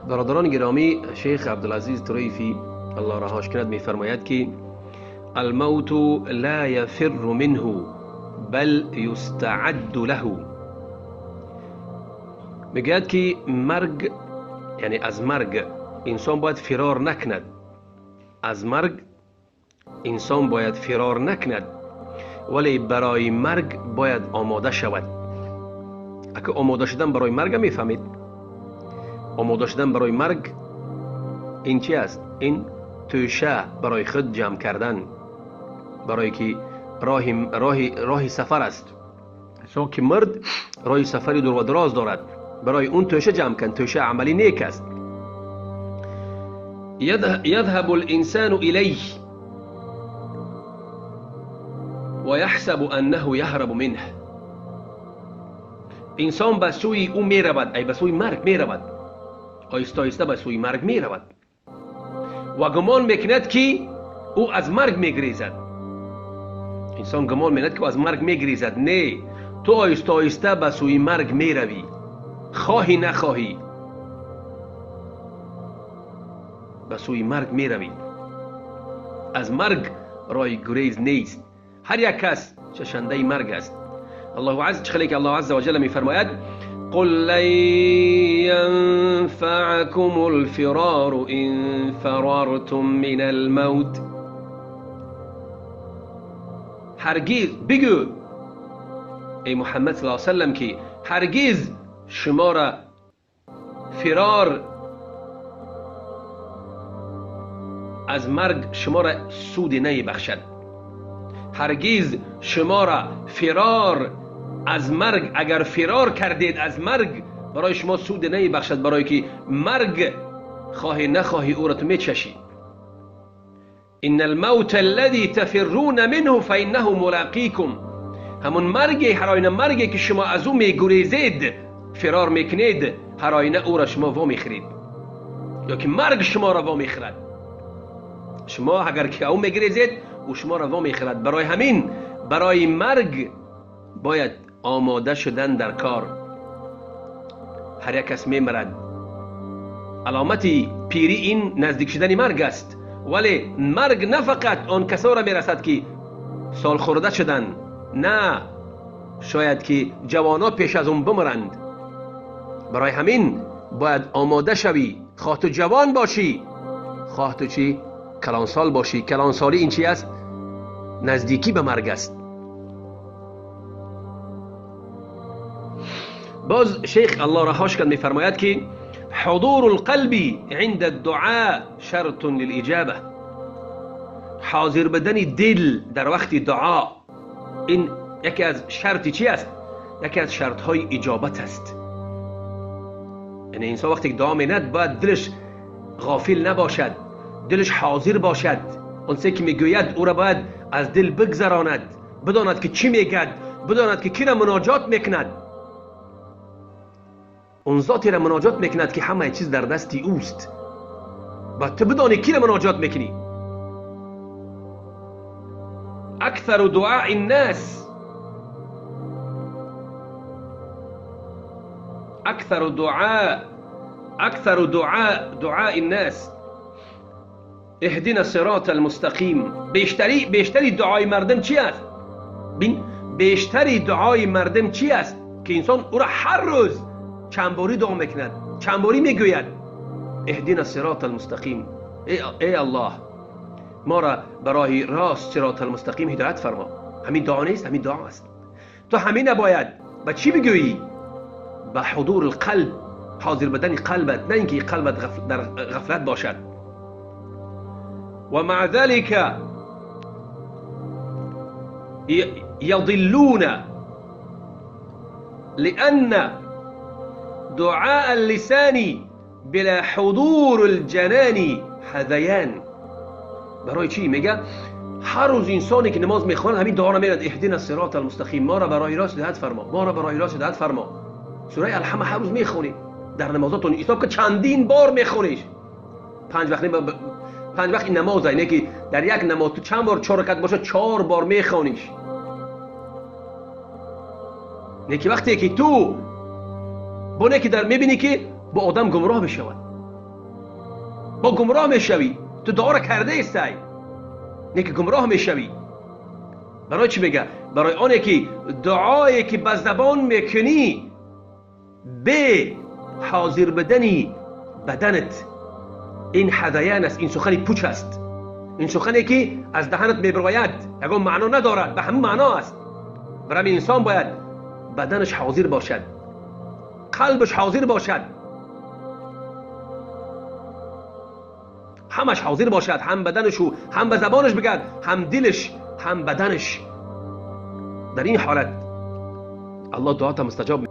برادران گرامی، شیخ عبدالعزیز طریفی الله رهاش کند میفرماید که الموت لا یفر منه بل یستعد له. میگوید که مرگ، یعنی از مرگ انسان باید فرار نکند، از مرگ انسان باید فرار نکند، ولی برای مرگ باید آماده شود. اگه آماده شدن برای مرگ میفهمید، آماده شدن برای مرگ این چی است؟ این توشه برای خود جمع کردن، برای که راه سفر است. چون که مرد راه سفری دور و دراز دارد، برای اون توشه جمع کن. توشه عملی نیک است. یذهب الانسان الیه و یحسب انه یهرب منه. انسان به سوی او می رود، ای به سوی مرگ می رود، آیسته آیسته به سوی مرگ می رود و گمان میکند که او از مرگ میگریزد. انسان گمان میکند که او از مرگ میگریزد. نه، تو آیسته آیسته به سوی مرگ می روی، خواهی نخواهی به سوی مرگ می روی. از مرگ راه گریز نیست. هر یک کس چشنده مرگ است. الله عز چخلی که الله عز وجل میفرماید قل لن ينفعكم الفرار إن فررتم من الموت. هرگز بگو ای محمد صلی الله علیه وسلم که هرگز شما را فرار از مرگ شما را سود نمیبخشد. هرگز شما را فرار از مرگ، اگر فرار کردید از مرگ برای شما سود نمیبخشد، برای که مرگ خواهی نخواهی او را تو میچشی. ان الموت الذي تفرون منه فانه ملاقیکم. همون مرگ، هر آینه مرگی که شما از او میگریزید، فرار میکنید، هر آینه او را شما وا میخرید، یا که مرگ شما را وا میخرد. شما اگر که او میگریزید او شما را وا میخرد. برای همین برای مرگ باید آماده شدن در کار. هر یک کس میمرد. علامت پیری این نزدیک شدن مرگ است، ولی مرگ نه فقط آن کسا را میرسد که سال خورده شدن، نه، شاید که جوانا پیش از اون بمرند. برای همین باید آماده شوی، خواه تو جوان باشی، خواه تو چی کلانسال باشی. کلانسالی این چی است؟ نزدیکی به مرگ است. باز شیخ الله رهاش کن میفرماید که حضور القلب عند الدعاء شرط للإجابة. حاضر بدن دل در وقت دعا این یکی از شرط چی است؟ یکی از شرط های اجابت است. یعنی انسان وقتی دعا میند باید دلش غافل نباشد، دلش حاضر باشد. اون که میگوید او را باید از دل بگذراند، بداند که چی میگد، بداند که کی را مناجات میکند. اون ذاتی را مناجات میکند که همه چیز در دست اوست. باید تو بدانی کی را مناجات میکنی. اکثر دعاء الناس، اکثر دعاء، اکثر دعاء دعاء الناس اهدنا الصراط المستقیم. بیشتری دعای مردم چی است؟ بین، بیشتری دعای مردم چی است؟ که انسان او را هر روز چند باری دعا میکند، چند باری میگوید اهدنا الصراط المستقیم. ای الله ما را برای راست صراط المستقیم هدایت فرما. همین دعا نیست؟ همین دعا است. تو همین باید به چی بگویی؟ به حضور القلب، حاضر بدن قلبت، نه اینکه قلبت در غفلت باشد. و مع ذلك يضلون لأن دعاء اللسان بلا حضور الجنان هذیان. برای چی میگه؟ هر روز انسانی که نماز میخواند همین دعا را میرد، اهدنا الصراط المستقیم، ما را برای راست هدایت فرما، ما را برای راست هدایت فرما. سوره الحمد هر روز میخونی در نمازاتون، حساب که چندین بار میخونیش، پنج وقت این نماز اینه که در یک نماز تو چند بار، 4 رکعت باشه 4 بار میخوانیش. نه که وقتی که تو بونه که در میبینی که با آدم گمراه میشود، با گمراه میشوی. تو دعا را کرده ایستی، نه که گمراه میشوی. برای چی میگه؟ برای آنه که دعایی که به زبان میکنی به حاضر بدنی بدنت، این هذیان است، این سخنی پوچ است، این سخنی که از دهنت میبراید یگان معنا ندارد، به همون معنا است. برای انسان باید بدنش حاضر باشد، قلبش حاضر باشد، همش حاضر باشد، هم بدنش و هم به زبانش بگد، هم دلش هم بدنش. در این حالت الله دعا مستجاب.